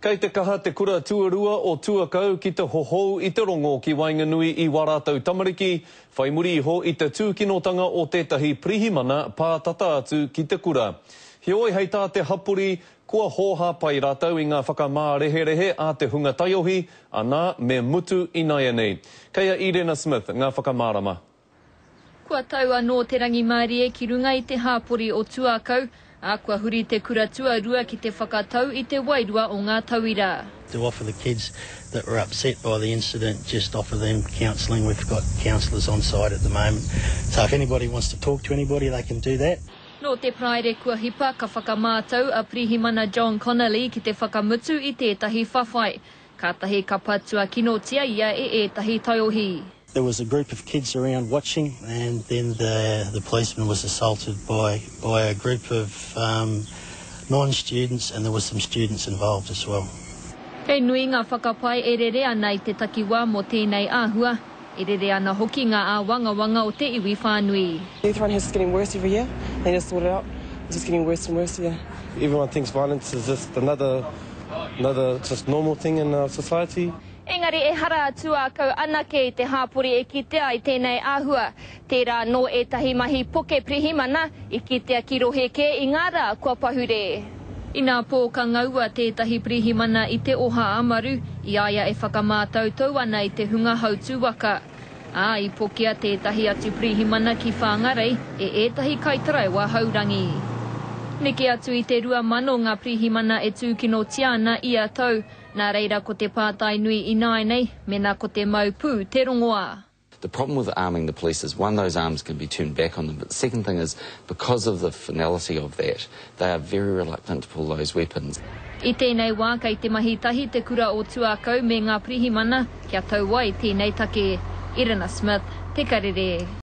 Kei te kaha te kura tuarua o Tuakau ki te hohou i te rongo ki waenganui i wā rātou tamariki, whai muri iho i te tūkinotanga o tētahi pirihimana pātata atu ki te kura. Heoi hei tā te hapori, kua hōhā pai rātou i ngā whakamāreherehe a te hunga taiohi, anā, me mutu inaianei. Kei a Irena Smith ngā whakamārama. Kua tau anō te rangimārie ki runga i te hāpori o Tuakau, ā, kua huri te kura tuarua ki te whakatau i te wairua o ngā tauira. To offer the kids that were upset by the incident, just offer them counselling. We've got counsellors on site at the moment. So if anybody wants to talk to anybody, they can do that. Nō te Paraire kua hipa ka whakamātau a Pirihimana John Connolly ki te whakamutu i tētahi whawhai. Kātahi ka patua kinotia ia e ētahi taiohi. There was a group of kids around watching and then the the policeman was assaulted by by a group of um non-students and there was some students involved as well. He nui ngā whakapae e rere ana i te takiwā mō tēnei āhua, e rere ana hoki ngā āwangawanga o te iwi whānui. Youth around here is just getting worse every year, they need to sort it out, it's just getting worse and worse, yeah. Everyone thinks violence is just another another just normal thing in our society. Engari ehara a Tuakau anake i te hāpori e kitea ai tēnei āhua. Tērā anō ētahi mahi poke pirihimana i kitea ki rohe kē i ngā rā kua pahure. Inā pō ka ngaua tētahi pirihimana i te oha amaru i a ia e whakamātautau ana i te hunga hautū waka. Ā, i pokea tētahi atu pirihimana ki Whangarei e ētahi kaitaraiwa haurangi. Neke atu i te 2,000 ngā pirihimana e tūkinotia ana ia tau. Nā reira ko te pātai nui ināianei, mēnā ko te mau pū te rongoā. The problem with arming the police is one, those arms can be turned back on them, but the second thing is because of the finality of that, they are very reluctant to pull those weapons. I tēnei wā kei te mahi tahi te kura o Tuakau me ngā pirihimana kia tau ai tēnei take. Irina Smith, Te Karere.